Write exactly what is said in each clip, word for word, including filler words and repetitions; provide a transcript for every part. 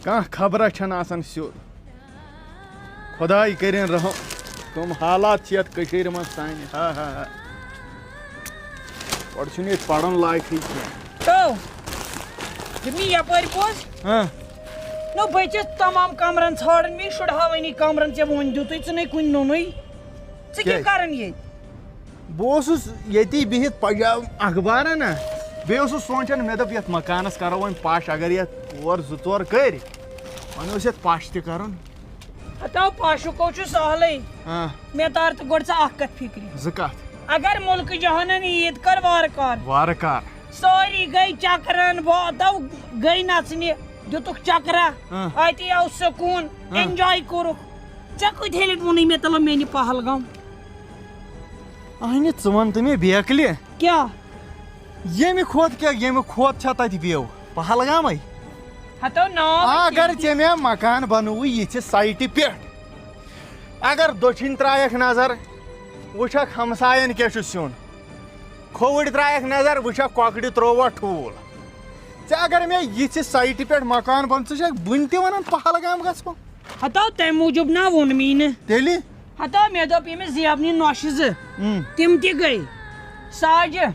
کانٛہہ خبرا چھَنہٕ آسان سیوٚد۔ خۄداے کٔرِن رحم، کٕم حالات چھِ یَتھ کٔشیٖرِ منٛز سانہِ۔ ہا، ہا، ہا۔ گۄڈٕ چھُنہٕ ییٚتہِ پَرُن لایقٕے کینٛہہ۔ تو، دیُت مےٚ یَپٲرۍ پوٚز۔ ہاں۔ نو، بہٕ چھَس تمام کمرن ژھانڈان، مےٚ شُرہاوٲنی کمرن، ژےٚ ووٚن دیُتُے ژٕ نَے کُنہِ نوٚنُے۔ ژٕ کیٛاہ کیٛازِ؟ کران ییٚتہِ؟ بہٕ اوسُس ییٚتی بِہِتھ پجام اخبارا نا، بیٚیہِ اوسُس سونٛچان، مےٚ دوٚپ یَتھ مکانس کرو وۄنۍ پش، اگر یَتھ پور زٕ ژور کٔرۍ، وۄنۍ اوس یَتھ پش تہِ کرُن۔ ہتو پاشُک چھُ سہلٕے۔ آ۔ مےٚ تار تہٕ گۄڈٕ ژٕ اکھ کتھ فکرِ۔ زٕ کتھ؟ اگر مُلکہٕ جہانن عیٖد کر وارٕ کار۔ وارٕ کار۔ سٲری گٔے چکرن، بہٕ دو گٔے نژنہِ، دِتُکھ چکرا، آ۔ اتی آو سکوٗن، آ۔ انجوے کوٚرُکھ۔ ژےٚ کۭتۍ ہیلہِ ووٚنُے مےٚ تلو مےٚ نہِ پہلگام؟ اہنہِ، ژٕ وَن تہٕ مےٚ بیکلہِ۔ کیٛاہ؟ ییٚمہِ کھۄتہٕ کیٛاہ، ییٚمہِ کھۄتہٕ چھا تَتہِ view؟ پہلگامَے؟ ہتو ناو آ، اگر ژےٚ مےٚ مکان بنووُے یِتھِ سایٹہِ پٮ۪ٹھ، اگر دٔچھِنۍ ترٛایَکھ نظر، وٕچھَکھ ہمسایَن کیٛاہ چھُ سیُن، کھووٕرۍ ترٛایَکھ نظر، وٕچھَکھ کۄکرِ ترٛووا ٹھوٗل۔ ژےٚ اگر مےٚ یِتھِ سایٹہِ پٮ۪ٹھ مکان بن، ژٕ چھَکھ وٕنہِ تہِ وَنان پہلگام گژھو؟ ہتو تَمہِ موٗجوٗب نا ووٚن مےٚ نہٕ۔ تیٚلہِ؟ ہتا مےٚ دوٚپ ییٚمِس زیبنہِ نۄشہِ زٕ، اۭں۔ تِم تہِ گٔے۔ ساجہِ،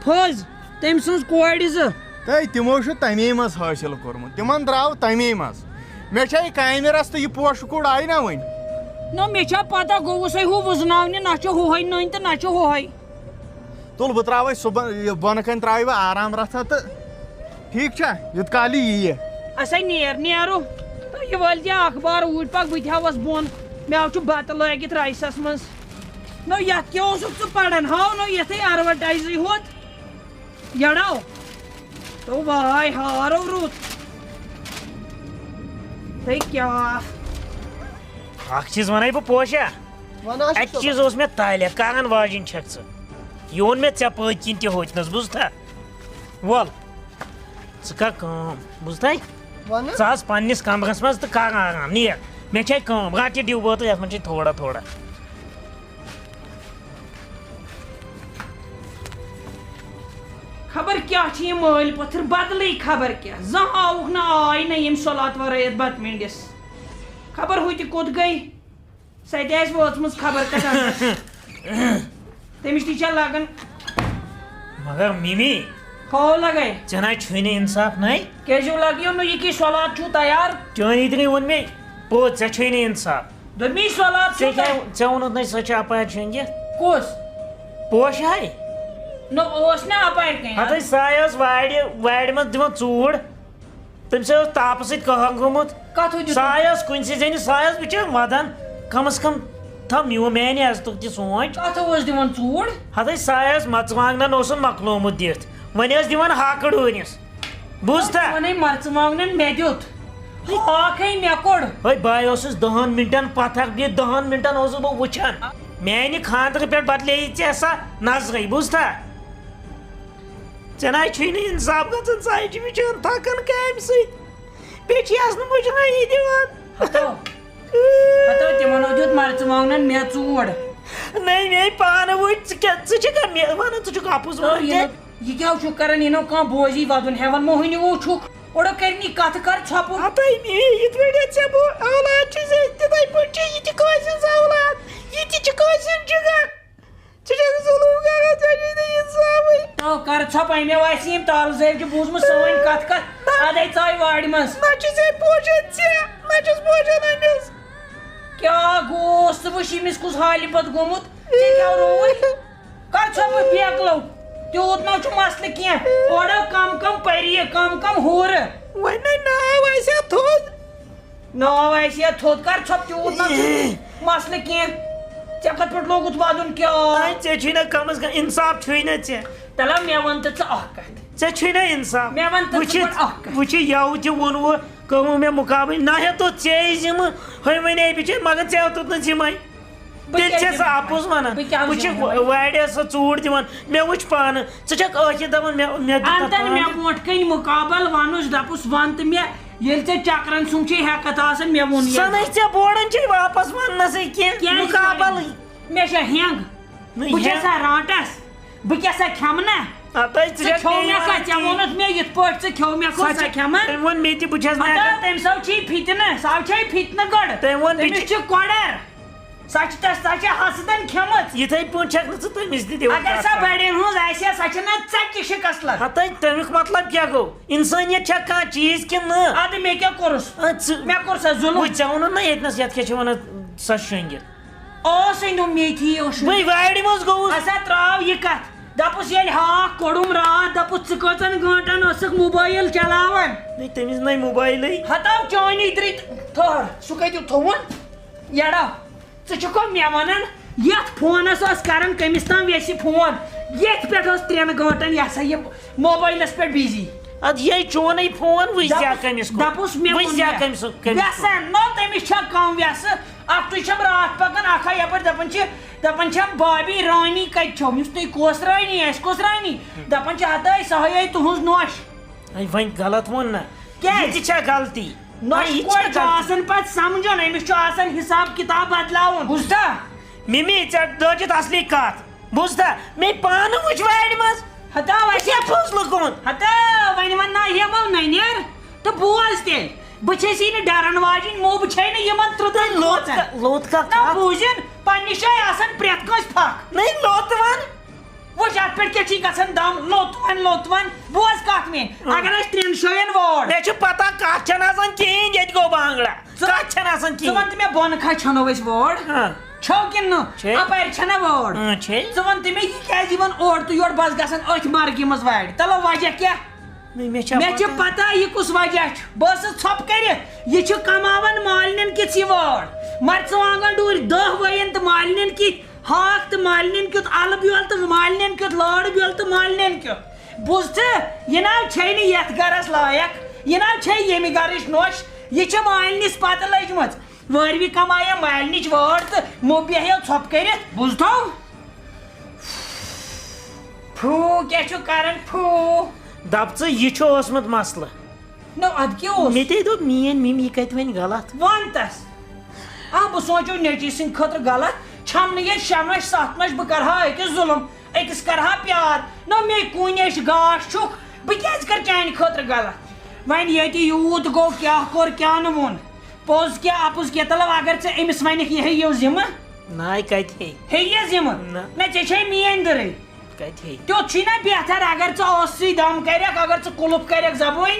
پھٔز، تٔمۍ سٕنٛز کورِ زٕ۔ تہٕ تِمو چھُ تَمے منٛز حٲصِل کوٚرمُت، تِمن درٛاو تَمے منٛز۔ مےٚ چھےٚ یہِ کامہِ رَژھ تہٕ یہِ پوشہٕ کُڑ آیہِ نا وۄنۍ۔ نہ، مےٚ چھا پتہ، گوٚوُس ہے ہُہ وُزناونہِ، نہ چھُ ہُہے نٔنۍ تہٕ نہ چھُ ہُہے۔ تُل، بہٕ ترٛاوَے صُبحن، یہِ بۄنہٕ کَنہِ ترٛاوَے بہٕ آرام رَژھا تہٕ ٹھیٖک چھا؟ یوٚت کالہِ یہِ یِیہِ۔ اَسے نیر نیرو۔ تہٕ یہِ وٲلۍ زِ اخبار اوٗرۍ پکھ، بہٕ تہِ ہاوس بۄن۔ مےٚ چھُ بتہٕ لٲگِتھ رایسس منٛز۔ نو، یتھ کیٛاہ اوسُکھ ژٕ پران؟ ہاو نو یتھے advertise ہوت۔ یڑاو۔ تو واے ہارو رُت۔ تہٕ کیٛاہ؟ اکھ چیٖز ونے بہٕ پوشا۔ وَن حظ چھُ اَکہِ چیٖز اوس مےٚ تالہِ، کانٛگن واجِنۍ چھَکھ ژٕ۔ یہِ ووٚن مےٚ ژےٚ پٔتۍ کِنۍ تہِ ہوٚتنَس، بوٗزتھا؟ وَل، ژٕ کر کٲم، بوٗزتھا؟ وَن۔ ژٕ آس پننِس کمرس منٛز تہٕ کر آرام، نیر۔ مےٚ چھے کٲم، رَٹ یہِ ڈِو بٲتل، یَتھ منٛز چھے تھوڑا تھوڑا۔ خبر کیٛاہ چھِ یِم مٲلۍ پٔتھٕر بدلٕے خبر کیٛاہ، زانٛہہ آوُکھ نہٕ آے نہٕ ییٚمہِ صلات ورٲے یَتھ بتہٕ مِنٛڈِس۔ خبر ہُہ تہِ کوٚت گٔے؟ سۄ تہِ آسہِ وٲژمٕژ خبر کتھ اندس۔ تٔمِس تہِ چھےٚ لگان۔ مگر مِمی، ہو لگے۔ ژےٚ نہ چھُے نہٕ انصاف نَے۔ کیٛازِ لگیو نہٕ یہِ کہِ صلات چھُو تیار؟ چٲنۍ اِتنٕے ووٚن مےٚ پوٚز، ژےٚ چھُے نہٕ انصاف۔ دوٚپمی صلات چھُو ژےٚ کیٛاہ، تیار۔ ژےٚ ووٚنُتھ نَے سۄ چھِ اپارِ شۄنٛگِتھ؟ کُس؟ پوشہٕ ہاے۔ نہ اوس نہ اپارِ کِنۍ۔ ہتٕے سۄ ٲس وارِ، وارِ منٛز دِوان ژوٗر۔ تٔمِس اوس تاپہٕ سۭتۍ کٕہَم گوٚمُت۔ کَتھ ہُہ دیُت؟ سۄ آیہِ ٲس کُنہِ سۭتۍ زَنہِ، سۄ آیہِ ٲس بِچٲر وَدان۔ کَم از کَم تھاو میون، میٛانہِ عزتُک تہِ سونٛچ۔ کَتھ اوس دِوان ژوٗر؟ ہَتَے سۄ آیہِ ٲس مَرژٕوانٛگنَن اوسُن مۄکلومُت دِتھ، وۄنۍ ٲس دِوان ہاکہٕ ڈوٗنِس۔ بوٗزتھا؟ وَنے مَرژٕوانٛگنَن مےٚ دیُت، ہاکھ ہے مےٚ کوٚڑ۔ ہے بہٕ اوسُس دَہَن مِنٹَن پَتھَر، یہِ دَہَن مِنٹَن اوسُس بہٕ وٕچھان۔ میٛانہِ خانٛدرٕ پٮ۪ٹھ بَدلے ژےٚ سۄ نظرٕے، بوٗزتھا؟ ژےٚ نہ چھُے نہٕ اِنصاف گژھان، ژٕ ہَے چھِ وٕچھان تھَکان کامہِ سۭتۍ، بیٚیہِ چھِ آسنہٕ مُجرٲہی دِوان۔ ہتو، ہتو، تِمن ہو دیُت مرژٕوانٛگنن مےٚ ژوٗر۔ نَے، مے پانہٕ وٕچھ، ژٕ کیٛاہ، ژٕ چھَکھا مےٚ وَنان، ژٕ چھُکھ اَپُز تو وَنان یہِ کیٛاہ؟ نہٕ، یہِ کیٛاہ چھُکھ کران؟ یہِ نہٕ کانٛہہ بوزی وَدُن ہٮ۪وان، موہنیوٗ چھُکھ، اوڑو کَرِ نہٕ یہِ کَتھٕ کَر ژھۄپہٕ۔ ہتَے مے، یِتھ پٲٹھۍ ژےٚ بہٕ اولاد چھُے، ژےٚ تِتھَے پٲٹھۍ چھُے یہِ تہِ کٲنٛسہِ ہٕنٛز اولاد، یہِ تہِ چھِ کٲنٛسہِ ہُنٛد جِگر۔ ژٕ چھَکھ ظُلُم کران، ژےٚ چھُے نہٕ اِنصافٕے۔ تو کر ژھۄپہٕ، مےٚ آسہِ یِم تالہٕ زٲوۍ تہِ بوٗزمُت سٲنۍ کتھ کتھ۔ ادے ژاے وارِ منٛز۔ نہ چھُ ژےٚ پوشان ژےٚ، نہ چھُس پوشان أمِس۔ کیٛاہ گوٚوس ژٕ وٕچھ أمِس کُس حالہِ پتہٕ گوٚمُت؟ ژےٚ کیٛاہ رووُے؟ کر ژھۄپہٕ بیکلو۔ تیوٗت نہ چھُ مسلہٕ کینٛہہ۔ اورٕ کم کم پری، کم کم ہورٕ۔ وۄنۍ ناو آسہِ ہا تھوٚد۔ ناو آسہِ یا تھوٚد، کر ژھۄپ، تیوٗت نہ چھُ مسلہٕ کینٛہہ۔ ژےٚ کتھ پٮ۪ٹھ لوگُتھ ودُن کیٛاہ؟ آے، ژےٚ چھُے نہ کم از کم انصاف چھُے نہ ژےٚ۔ تلہ مےٚ وَن تہٕ ژٕ اکھ کتھ۔ ژےٚ چھُے نہ انصاف۔ مےٚ وَن تہٕ ژٕ وٕچھِتھ، گۄڈٕ اکھ کتھ۔ وٕچھِتھ یَوٕ تہِ ووٚنوٕ، کٔرمو مےٚ مُقابلہٕ، نہ ہیوٚتُتھ ژےٚ ذِمہٕ، ہے وۄنۍ ہے بِچٲرۍ، مگر ژےٚ ہیوٚتُتھ نہٕ ذِمَے۔ بہٕ تیٚلہِ کیٛازِ چھےٚ سۄ دِمہٕ؟ اَپُز وَنان۔ بہٕ کیٛاہ بہٕ چھُس ذِمہٕ؟ واریاہ سۄ ژوٗر دِوان۔ مےٚ وٕچھ پانہٕ، ژٕ چھَکھ ٲخِر دَپان، مےٚ، مےٚ دیُت اَتھ انتن مےٚ پانہٕ۔ برونٛٹھ کَنہِ مُقابل وَنُچھ، دَپُس، وَن تہٕ مےٚ، ییٚلہِ ژےٚ چکرن سُم چھے ہٮ۪کتھ آسان، مےٚ ووٚن یہِ۔ سۄ نَے ژےٚ بوران چھے واپس وَننَسٕے کینٛہہ۔ کیٛازِ مُقابلٕے۔ وَنہٕ؟ مےٚ چھےٚ ہٮ۪نٛگ۔ نہ، بہٕ چھَس ہٮ۪نٛگ۔ سا رانٛٹس؟ بہٕ کیٛاہ سا کھٮ۪مہٕ نا؟ ہتاے، ژٕ ژٕ چھکھ کھیوٚو مےٚ مےٚ کتھ؟ ژےٚ وَنان ووٚنُتھ مےٚ یِتھ پٲٹھۍ، ژٕ کھیوٚو مےٚ کۄس سۄ سۄ چھِ، کھٮ۪من؟ تٔمۍ ووٚن مےٚ تہِ، بہٕ چھَس نہٕ ہتاو، ہٮ۪کان۔ تٔمۍ سا چھُے فِتنہٕ، سا چھے فِتنہٕ گٔر۔ تٔمۍ ووٚن، بہٕ تٔمِس چھِ چھِ کۄڑر۔ سۄ چھِ تس، سۄ چھِ حسدن کھٮ۪مٕژ۔ یِتھَے پٲٹھۍ چھکھ نہٕ ژٕ تٔمِس تہِ دِوان اگر کتھ سۄ کرنہٕ۔ بڑٮ۪ن ہٕنٛز آسہِ ہا، سۄ چھِ نہ ژکہِ شکست لد۔ ہتاے، تمیُک مطلب کیٛاہ گوٚو؟ انسٲنیت چھا کانٛہہ چیٖز کِنہٕ نہٕ؟ ادٕ مےٚ کیٛاہ کوٚرُس؟ آ، ژٕ مےٚ کوٚر سا ظُلُم؟ وٕچھ، ژےٚ ووٚنُتھ نہ ییٚتنس یتھ کیٛاہ چھِ ونان، سۄ شۄنٛگِتھ۔ اوسُے نہٕ میتھی اوسُن۔ بٕے وارِ منٛز گوٚوُس۔ ہسا ترٛاو یہِ کتھ۔ دپُس ییٚلہِ ہاکھ کوٚڑُم راتھ، دپُس ژٕ کٔژن گٲنٛٹن ٲسٕکھ موبایل چلاوان؟ ہے، تٔمِس نَے موبایلٕے۔ ہتاو چٲنی درٕے تہٕ ٹھٔہر، سُہ کتہِ تھوٚوُن؟ یڑا، ژٕ چھُکھ مےٚ ونان، یتھ فونس ٲس کران کٔمِس تام ویسہِ فون، یتھ پٮ۪ٹھ ٲس ترٛٮ۪ن گٲنٛٹن یہِ ہسا یہِ موبایلس پٮ۪ٹھ بِزی۔ ادٕ یے چونُے فون، وٕچھ زیٛا دپُس، کٔمِس کُن؟ دپُس مےٚ وٕچھ ووٚن زیٛا مےٚ۔ کٔمِس کُن، کٔمِس کُن؟ وٮ۪سن، نہ تٔمِس چھا کم وٮ۪سہٕ؟ اکھ تُہۍ چھَم راتھ پَکان، اکھ ہا یَپٲرۍ دَپان چھِ، دَپان چھَم، بھابھی رانی کَتہِ چھَو؟ یُس تُہۍ کۄس رانی؟ اَسہِ کۄس رانی؟ دَپان چھِ، ہَتٲے، سۄ ہَے تُہٕنٛز نۄش۔ ہے، وۄنۍ غلط ووٚن نہ۔ کیٛازِ؟ یہِ تہِ چھا غلطی؟ نۄش ہے، یہِ تہِ کورِ چھا چھُ غلطی؟ آسان پَتہٕ سَمجھُن، أمِس چھُ آسان حِساب کِتاب بَدلاوُن۔ بوٗزتھا؟ مِمی، ژےٚ دٲجِتھ اَصلی کَتھ۔ بوٗزتھا؟ مےٚ پانہٕ وٕچھ وارِ منٛز۔ ہتا وۄنۍ بہٕ کیٛاہ فٲصلہٕ کُن؟ ہتا وۄنۍ وَن نا یِمو نَنٮ۪ر تہٕ بوز تیٚلہِ۔ بہٕ چھَس یی نہٕ ڈَرَن واجِنۍ، موٚب چھَے نہٕ یِمَن ترٛٹَن لوٚت کھوژان۔ کا-، لوٚت کا نہ کَتھ؟ بوٗزِن، پنٛنِس جایہِ آسان پرٛٮ۪تھ کٲنٛسہِ پھَکھ۔ نَے لوٚت وَن۔ وٕچھ، اَتھ پٮ۪ٹھ کیٛاہ چھی گژھان دَم؟ لوٚت وَن، لوٚت وَن۔ بوز کَتھ میٛٲنۍ۔ اۭں۔ اگر أسۍ ترٛٮ۪ن جایَن وٲر۔ مےٚ چھِ پَتہ کَتھ چھَنہٕ آسان کِہیٖنۍ، ییٚتہِ گوٚو بانٛگڑا۔ ژٕ کَتھ چھَنہٕ آسان ژٕ کِہیٖنۍ؟ وَن تہٕ مےٚ بۄنہٕ کھَسہِ چھَنو أسۍ وٲر؟ ہاں۔ چھَو کِنہٕ نہٕ؟ چھے۔ اَپارِ چھَنہ وٲر؟ اۭں، چھے۔ ژٕ وَن تہٕ مےٚ، یہِ کیٛازِ یِوان اورٕ تہٕ یورٕ بَس گژھان أتھۍ مرگہِ منٛز وارِ؟ تَلو وجہ کیٛاہ؟ نہ، مےٚ چھا مےٚ چھِ پَتہ۔ پَتہ یہِ کُس وجہ چھُ۔ بہٕ ٲسٕس ژھۄپہٕ کٔرِتھ، یہِ چھُ کماوان مالِنٮ۪ن کِژھ یہِ وٲر۔ مرژٕوانٛگن ڈوٗرۍ دَہ ؤیِن تہٕ مالِنٮ۪ن کِتھ ہاکھ تہٕ مالِنٮ۪ن کیُتھ اَلہٕ بیول تہٕ مالِنٮ۪ن کیُتھ لٲر بیول تہٕ مالِنٮ۪ن کیُتھ۔ بوٗزتھٕ، یہِ ناو چھے نہٕ یَتھ گَرَس لایق، یہِ ناو چھے ییٚمہِ گَرٕچ نۄش، یہِ چھِ مالِنِس پَتہٕ لٔجمٕژ۔ وٲروِ کمایہ مالِنِچ وٲر تہٕ مو بیہیو ژھۄپہٕ کٔرِتھ، بوٗزتھو؟ پھوٗ کیٛاہ چھُ کران، پھوٗ؟ دَپ ژٕ، یہِ چھُ اوسمُت مسلہٕ۔ نو، اَدٕ کیٛاہ اوس؟ مےٚ تے دوٚپ، میٛٲنۍ مِمی کَتہِ وَنہِ غلط؟ وَن تَس۔ آ، بہٕ سونٛچو نیٚچی سٕنٛدِ خٲطرٕ غلط۔ چھَم نہٕ ییٚتہِ شےٚ نۄش، سَتھ نۄش، بہٕ کَرٕ ہا أکِس ظُلُم، أکِس کَرٕ ہا پیار۔ نو، مے کُنہِ اَسہِ گاش چھُکھ، بہٕ کیٛازِ کَرٕ چانہِ خٲطرٕ غلط؟ وۄنۍ ییٚتہِ یوٗت گوٚو، کیٛاہ کوٚر، کیٛاہ نہٕ ووٚن۔ پوٚز کیٛاہ، اَپُز کیٛاہ، تَلہٕ اگر ژےٚ أمِس وَنَکھ، یہِ ہے یِیو ذِمہٕ۔ ناے کَتہِ ہے؟ ہے یہِ ذِمہٕ۔ نہ۔ نہ، ژےٚ چھے میٛٲنۍ دٕرٕے۔ کَتہِ ہے؟ تیُتھ چھُے نہ بہتر، اگر ژٕ اوسُے دم کَرٮ۪کھ، اگر ژٕ کُلُف کَرٮ۪کھ زبٲنۍ۔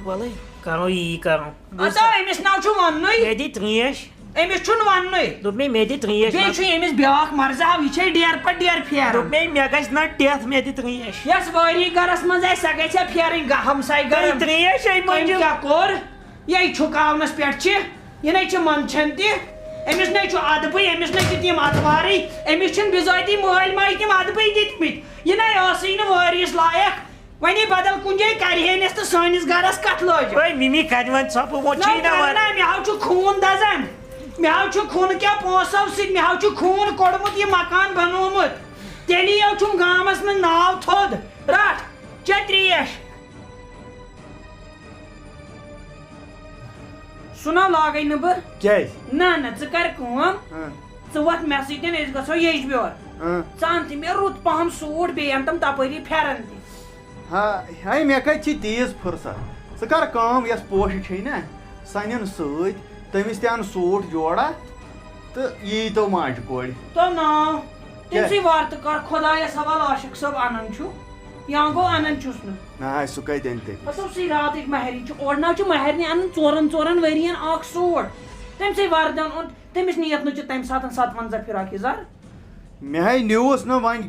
وَلَے، کَرو یی کَرو۔ اَدٕ أمِس ناو چھُ وَننُے۔ مےٚ دِ ترٛیش۔ أمِس چھُنہٕ وَننُے۔ دوٚپ مےٚ، مےٚ دِ ترٛیش۔ بیٚیہِ چھُ أمِس بیٛاکھ مرضہ، یہِ چھے ڈیرٕ پَتہٕ ڈیرٕ پھیران۔ دوٚپ مےٚ، مےٚ گژھِ نہ death، مےٚ دِ ترٛیش۔ یۄس وٲری گَرَس منٛز آسہِ، سۄ گژھِ ہا پھیرٕنۍ گا-، ہمسایہِ گَرَن۔ تٔمۍ ترٛیش ہے أمۍ مٔنٛزِم۔ کیٛاہ کوٚر؟ یہِ چھُکاونَس پٮ۪ٹھ چھِ، یہِ نَے چھُ منٛدچھان تہِ، أمِس نَے چھُ اَدبٕے، أمِس نَے چھِ تِم اَتھوارٕے، أمِس چھِنہٕ بِذٲتی مٲلۍ ماجہِ تِم اَدبٕے دِتمٕتۍ۔ یہِ نَے ٲسٕے نہٕ وٲرِس لایق۔ وۄنۍ یی بدل کُنہِ جایہِ کَرِہے نٮ۪س تہٕ سٲنِس گَرَس کَتھ لٲج۔ ہے مِمی کَتہِ وَنہِ ژھۄپہٕ، وۄنۍ نہ، چھُے نہ وَنان۔ نہ، مےٚ ہاو چھُ خوٗن دَزان۔ مےٚ ہاو چھُ خوٗنہٕ کیٛاہ پونٛسو سۭتۍ، مےٚ ہاو چھُ خوٗن کوٚڑمُت یہِ مکان بنوومُت۔ تیٚلی یو چھُم گامَس منٛز ناو تھوٚد۔ رَٹھ، چےٚ ترٛیش۔ سُہ نہ لاگَے نہٕ بہٕ۔ کیٛازِ؟ نہ، نہ، ژٕ کر کٲم۔ ہاں۔ ژٕ وۄتھ مےٚ سۭتۍ، أسۍ گژھو ییٚجبیور۔ ہاں۔ ژٕ اَن تہٕ مےٚ رُت پہم سوٗٹ، بیٚیہِ اَن تِم تَپٲری پھٮ۪رن تہِ۔ ہا، ہے، مےٚ کَتہِ چھِ تیٖژ فرصت؟ ژٕ کر کٲم، یۄس پوشہِ چھے نہ، سۄ نِن سۭتۍ، تٔمِس تہِ اَن سوٗٹ جوڑا۔ تہٕ یی تو ماجہِ کورِ۔ تو ناو۔ کیٛاہ؟ تٔمۍ سٕے وارٕ تہٕ کر خۄدایَس حوالہٕ عاشق صٲب اَنان چھُ۔ یا گوٚو اَنان چھُس نہٕ۔ نہ، سُہ کَتہِ اَنہِ تٔمِس؟ ہتو سُے راتٕچ مہرِنۍ چھِ، اورٕ نہ چھُ مہرِنہِ اَنان ژورَن ژورَن ؤرِین اَکھ سوٗٹ۔ تٔمۍ سٕے وردن اوٚن، تٔمِس نیتھ نہٕ چھِ تَمہِ ساتہٕ ستوَنزاہ فراق یَزار۔ مےٚ ہے نیوٗس نہٕ وۄنۍ،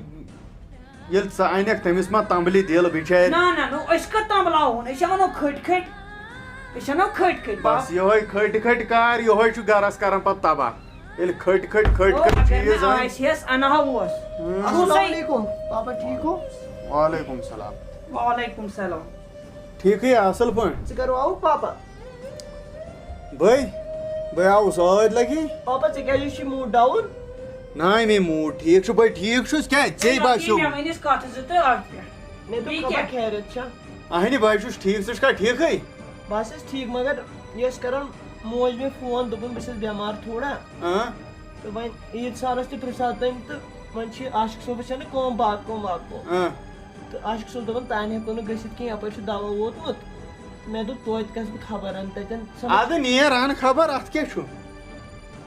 ییٚلہِ ژٕ اَنَکھ تٔمِس ما تَمبلہِ دِل بِچارِ؟ نہ، نہ، نہ، أسۍ کَتھ تَمبلاوہون؟ أسۍ ہا وَنو کھٔٹۍ کھٔٹۍ۔ أسۍ اَنو کھٔٹۍ کھٔٹۍ، بس بس۔ یِہوٚے کھٔٹۍ کھٔٹۍ کار، یِہوٚے چھُ گَرَس کَران پَتہٕ تَباہ۔ ییٚلہِ کھٔٹۍ کھٔٹۍ، کھٔٹۍ او، کھٔٹۍ اگر چیٖز نہٕ اَنہِ۔ آسہِ ہَس، اَنہٕ ہا اوس۔ ہُم۔ السلام علیکم، پاپا ٹھیٖک ہو؟ وعلیکم السلام۔ وعلیکم السلام۔ ٹھیٖکھٕے، اَصٕل پٲٹھۍ۔ ژٕ کَر آوُکھ پاپا؟ بٔے؟ بٔے آوُس ٲدۍ لَگی۔ پاپا، ژےٚ کیٛازِ چھُے mood down؟ نہ، مےٚ mood ٹھیٖک چھُ، بٔے ٹھیٖک چھُس، کیٛازِ؟ ژےٚ ہے، باسیٚو؟ مےٚ ؤنِس کَتھٕ زٕ تہٕ اَتھ پٮ۪ٹھ۔ مےٚ دوٚپ، بیٚیہِ خبر کیٛاہ؟ خیریت چھا؟ اَہنہِ بَے چھُس ٹھیٖک، ژٕ چھُکھا ٹھیٖکھٕے؟ بہٕ حظ چھَس ٹھیٖک، مگر یہِ ٲس کَران موج مےٚ فون، دوٚپُن، بہٕ چھَس بٮ۪مار تھوڑا۔ اۭں۔ تہٕ وۄنۍ عیٖد سالَس تہِ پرٛژھاو تٔمۍ تہٕ وۄنۍ چھِ عاشق صٲبَس چھَنہٕ کٲم باغ کٲم واغ کٲم۔ اۭں۔ تہٕ عاشق صٲب دوٚپُن، "تانۍ ہٮ۪کو نہٕ گٔژھِتھ کینٛہہ، یَپٲرۍ چھُ دَوا ووتمُت۔" مےٚ دوٚپ، "توتہِ گژھٕ بہٕ خبر اَنہٕ تَتٮ۪ن۔" سۄ اَدٕ نیر اَن خبر، اَتھ کیٛاہ چھُ؟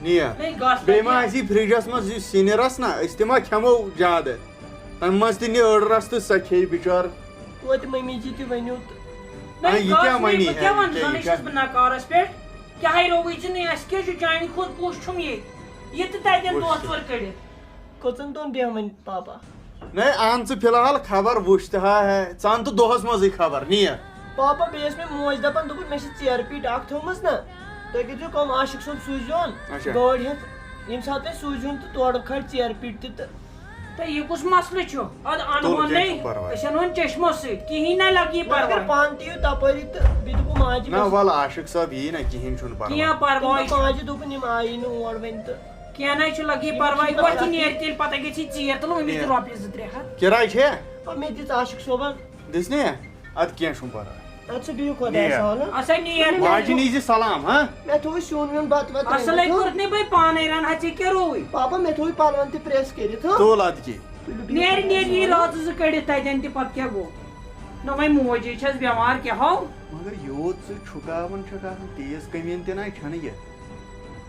نیر۔ ہے، گژھ بیٚیہِ ما تَتہِ۔ آسی فرجَس منٛز یہِ سِنہِ رَس نا، أسۍ تہِ ما کھٮ۪مو زیادٕ؟ تَمہِ منٛز تہِ نہِ أڑ رَس تہٕ سۄ کھیٚیہِ بِچٲر۔ توتہِ مٔمی جی تہِ ؤنِو تہٕ۔ نہ، ہے، یہِ کیٛاہ گژھ وَنہِ؟ مےٚ، بہٕ کیٛاہ ہے، وَنہٕ؟ یہِ زَنٕے کیٛاہ؟ چھَس بہٕ نقارَس پٮ۪ٹھ۔ کیٛاہ ہے روگٕے ژٕ نہٕ، اَسہِ کیٛاہ چھُ چانہِ کھۄتہٕ بوٚڑ چھُم ییٚتہِ؟ یہِ تہٕ تَتٮ۪ن وٕچھ دۄہ ژٕ۔ ژور کٔڑِتھ۔ کٔژَن دۄہَن بیٚہمَن پاپا؟ نَے، اَن ژٕ فِلحال خبر، وٕچھ تہٕ ہا ہے، ژٕ اَن تہٕ دۄہَس منٛزٕے خبر، نیر۔ پاپا، بیٚیہِ ٲس مےٚ موج دَپان، دوٚپُن، "مےٚ چھِ ژیرٕ پیٖٹۍ اَکھ تھٲومٕژ نا، تُہۍ کٔرۍزیو کٲم، عاشق صٲب سوٗزِزیون اچھا۔ گٲڑۍ ہٮ۪تھ، ییٚمہِ ساتہٕ تُہۍ سوٗزِہون تہٕ تورٕ کھالہِ ژیرٕ پیٖٹۍ تہِ تہٕ۔" تہٕ یہِ کُس مسلہٕ چھُ؟ اَدٕ اَنہٕ تُل، ہون کینٛہہ نَے، چھُنہٕ پَرواے۔ أسۍ اَنہٕ ہون چشمو سۭتۍ، کِہیٖنۍ نَے لَگہِ یہِ مےٚ اگر پَرواے۔ پانہٕ تہِ یِیِو تَپٲری تہٕ بیٚیہِ دوٚپُن ماجہِ نہ، گژھِ۔ وَلہٕ عاشق صٲب یی نہ، کِہیٖنۍ چھُنہٕ پَرواے۔ کینٛہہ پَرواے تٔمۍ دوٚپ، چھُنہٕ۔ ماجہِ دوٚپُن، یِم آیی نہٕ اور وۄنۍ تہٕ۔ کینٛہہ نہ چھُ، لَگہِ یہِ یِم پَرواے، چھِنہٕ وۄتھ یہِ پَرواے۔ نیرِ تیٚلہِ پَتہٕ گژھِ یہِ ژیر تُلُن، أمِس دِ کینٛہہ۔ رۄپیہِ زٕ ترٛےٚ ہَتھ۔ کِراے چھےٚ؟ آ، مےٚ دِژ عاشق صٲبَن۔ دِژ نے؟ اَدٕ کینٛہہ چھُنہٕ پَرواے۔ اَدٕ سا بِہِو خۄدایَس نیر۔ حوالہٕ۔ اَسا نیر۔ ماجہِ نِش دِ سلام، ہاں؟ مےٚ تھوٚو سیُن ویُن بَتہٕ وَتہٕ اَصٕل ہے رٔنِتھ۔ کوٚرُتھ نے بَے پانَے رَن، ہا ژےٚ کیٛاہ رووُے؟ پاپا، مےٚ تھوٚوُے پَلوَن تہِ پرٛٮ۪س کٔرِتھ، ہاں؟ تُل اَدٕ کیٛاہ۔ تُلِو بِہِو نیر، خۄدایَس نیر، یی حوالہٕ۔ راتہٕ زٕ کٔڑِتھ تَتٮ۪ن تہِ، پَتہٕ کیٛاہ گوٚو؟ نہ وۄنۍ موجی چھَس بٮ۪مار، کیٛاہ ہو؟ مگر یوٗت ژٕ چھُکاوان چھَکھ آسان، تیز کٔمیٖن تہِ نَے چھَنہٕ یہِ۔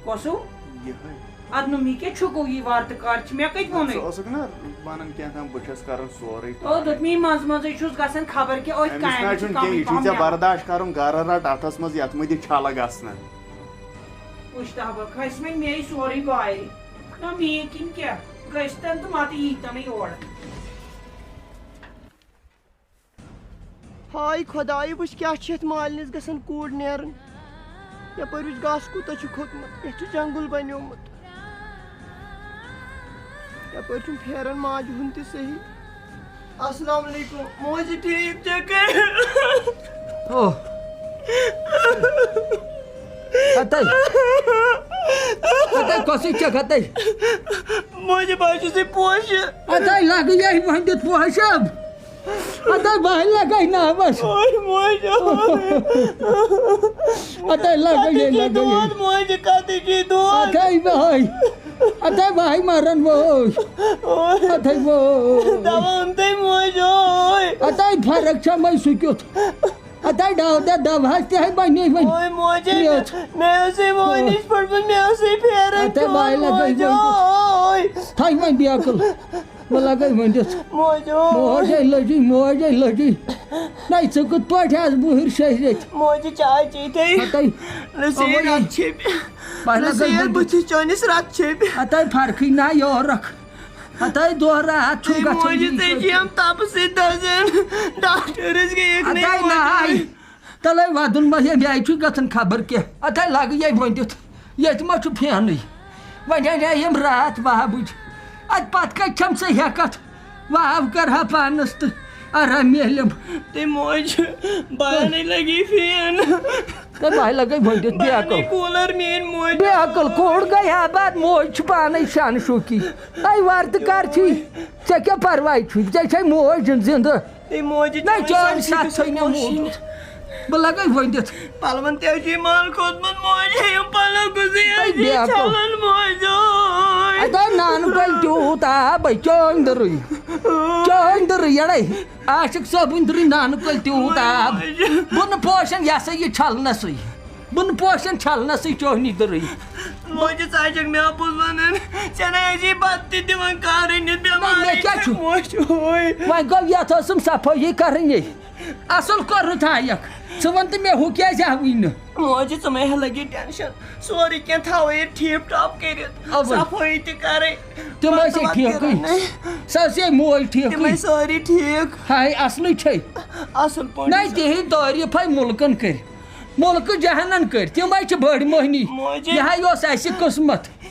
کۄسُو؟ یِہوٚے۔ اَدٕ نہٕ مےٚ کیٛاہ چھُکو یی وارٕ تہٕ کر چھِ، مےٚ کَتہِ ووٚنُے؟ ژٕ ٲسٕکھ نہ وَنان کینٛہہ تام، بہٕ چھَس کَران سورُے او، پانَے۔ دوٚپمَے منٛزٕ منٛزَے چھُس گژھان خبر کیٛاہ أتھۍ أمِس کامہِ نہ چھِ چھُنہٕ کینٛہہ، کَمٕے یہِ چھُے پَہَم ژےٚ بٮ۪مار۔ برداش کَرُن، گَرٕ رَٹ اَتھَس منٛز، یَتھ مہٕ دِ چھَلہٕ گژھنہٕ۔ وٕچھ تہٕ ہا بہٕ کھَسہِ وۄنۍ مے سورُے بارِ۔ نہ مے کِنۍ کیٛاہ؟ گٔژھۍ تَن تہٕ مَتہٕ یی تَنٕے اورٕ۔ ہاے خۄدایہِ، وٕچھ کیٛاہ چھِ یَتھ مالِنِس گژھان کوٗر نیرٕنۍ۔ یَپٲرۍ وٕچھ گاسہٕ کوٗتاہ چھُ کھوٚتمُت، یَتھ چھُ جنٛگُل بَنیومُت۔ یَپٲرۍ چھُم پھیران ماجہِ ہُنٛد تہِ صحیح۔ السلام علیکم، موجہِ ٹھیٖک چھےٚ کَرِ؟ او۔ ہتے۔ ہتے، کۄسٕے چھَکھ ہتے؟ موجہِ، بہٕ حظ چھُس یہِ پوشہِ۔ ہتے، لَگہٕ یہِ وۄنۍ دیُت پوشہِ۔ اَدٕ بہٕ لَگَے ناوَس۔ اوے موج، اوے۔ اَدٕ لَگَے، کَتہِ چھُے لَگَے۔ دود موج، کَتہِ چھُے دود؟ اَدٕ بہٕ۔ اَدٕ بہٕ مَرَن ووج۔ اوے۔ اَدٕ ووج۔ دَوا اوٚن تٔمۍ موج، اوے۔ اَدٕ فرق چھا مےٚ سُہ کیُتھ؟ اَدٕ ڈاو دَ دَوہَس تہِ ہے بَنے وۄنۍ۔ اوے موج، مےٚ اوس۔ مےٚ اوسُے ووٚنِش پھٔٹمُت، مےٚ اوسُے پھیران اَدٕ چون وَے لَگَے موج، وۄنۍ۔ اوے۔ تھَے وۄنۍ بیکٕل۔ بہٕ لَگَے ؤنِتھ۔ موجو۔ موجے لٔجی، موجے لٔجی۔ نَے، ژٕ کِتھ پٲٹھۍ آس بُہٕرۍ شٔہرِتھ؟ موجہِ چاے چیٚتھٕے۔ ہَتَے۔ نصیٖر، اَوَے۔ رَتھ چھیٚپہِ۔ پَہلَے نصیٖر، گٔے بٕتھِس چٲنِس رَتھ چھیٚپہِ۔ ہَتَے فرقٕے نہ یورَکھ۔ ہَتَے دۄہ راتھ چھُ اے گژھان موجہِ، یی ژےٚ چھِ کٲشِر۔ یِم تَپہٕ سۭتۍ دَزان۔ ڈاکٹرَس گٔیَکھ نَے ہَتَے موجہِ۔ نَے۔ تَلَے وَدُن ما ہے، مےٚ چھُ گژھان خبر کیٛاہ۔ اَتھَے لَگہٕ یے ؤنِتھ۔ ییٚتہِ ما چھُ پھینٕے؟ وۄنۍ اَنے یِم راتھ وَہہ بٕجہِ۔ اَدٕ پَتہٕ کَتہِ چھَم ژٕ ہٮ۪کَتھ؟ وَہہ کَرٕ ہا پانَس تہٕ آرام میلٮ۪م۔ تٔمۍ موج، بَیانٕے لَگی پھین۔ تہٕ بَہہِ لَگَے ؤنِتھ بے بَیانٕے عقل۔ کوٗلَر میٛٲنۍ موج۔ بے عقل کوٗر گٔے آباد، موج چھِ پانَے شان شوٗکی۔ اَے وَر تہٕ کَر چھِ؟ ژےٚ کیٛاہ پَرواے چھُے؟ ژےٚ چھے موج زِنٛدٕ۔ ہے موجہِ نہ، چٲنۍ چٲنۍ سَتھ سۭتۍ تھٲے مےٚ پوشہِ۔ موٗدمُت۔ بہٕ لَگَے ؤنِتھ۔ پَلوَن تہِ حظ چھُے مال کھوٚتمُت، موجہِ ہیٚیِم پَلو کُسٕے حظ تَے چھِ بیٛاکھ گوٚو۔ چھَلان، موجہِ اوے۔ اَدٕ نانہٕ پٔلۍ تیوٗت آب، چٲنۍ دٔرٕے۔ چٲنۍ دٔرٕے، یَڑَے۔ عاشق صٲبٕنۍ دٔرٕے نانہٕ پٔلۍ تیوٗت آب۔ موجہِ۔ بہٕ نہٕ پوشَن، یہِ ہسا یہِ چھَلنَسٕے۔ بہٕ نہٕ پوشَن چھَلنَسٕے چٲنی دٔرٕے۔ موجہِ ژاجَکھ مےٚ آپُز وَنان، ژےٚ نَے ٲسی بَتہٕ تہِ دِوان کانٛہہ رٔنِتھ، نہ، مےٚ بیمارٕے کیٛاہ چھَکھ چھُ؟ موج، اوے۔ وۄنۍ گوٚو یَتھ ٲسٕم صفٲیی کَرٕنۍ یے۔ اَصٕل کوٚرُتھ آیَکھ۔ ژٕ وَن تہٕ مےٚ ہُہ کیٛازِ آوٕے نہٕ؟ موجہِ ژٕ مَے ہہ لَگہِ ٹٮ۪نشَن، سورُے کینٛہہ تھاوَے یہِ ٹھیٖک ٹھاک کٔرِتھ، اَوَے۔ صفٲیی تہِ کَرٕنۍ، تِم بَتہٕ ٲسے وَتہٕ تہِ ٹھیٖکٕے۔ رَنٕنۍ۔ سۄ ٲسے موج ٹھیٖکٕے۔ تِم ٲسۍ سٲری ٹھیٖک۔ ہاے، اَصلٕے چھے۔ اَصٕل پٲٹھۍ نَے، چھِ۔ تِہِنٛدۍ تعریٖفَے مُلکَن کٔرۍ۔ مُلکہٕ جہانَن کٔرۍ، تِمَے چھِ بٔڑۍ مۄہنی۔ موجی۔ یہِ ہا یہِ اوس اَسہِ قٕسمت۔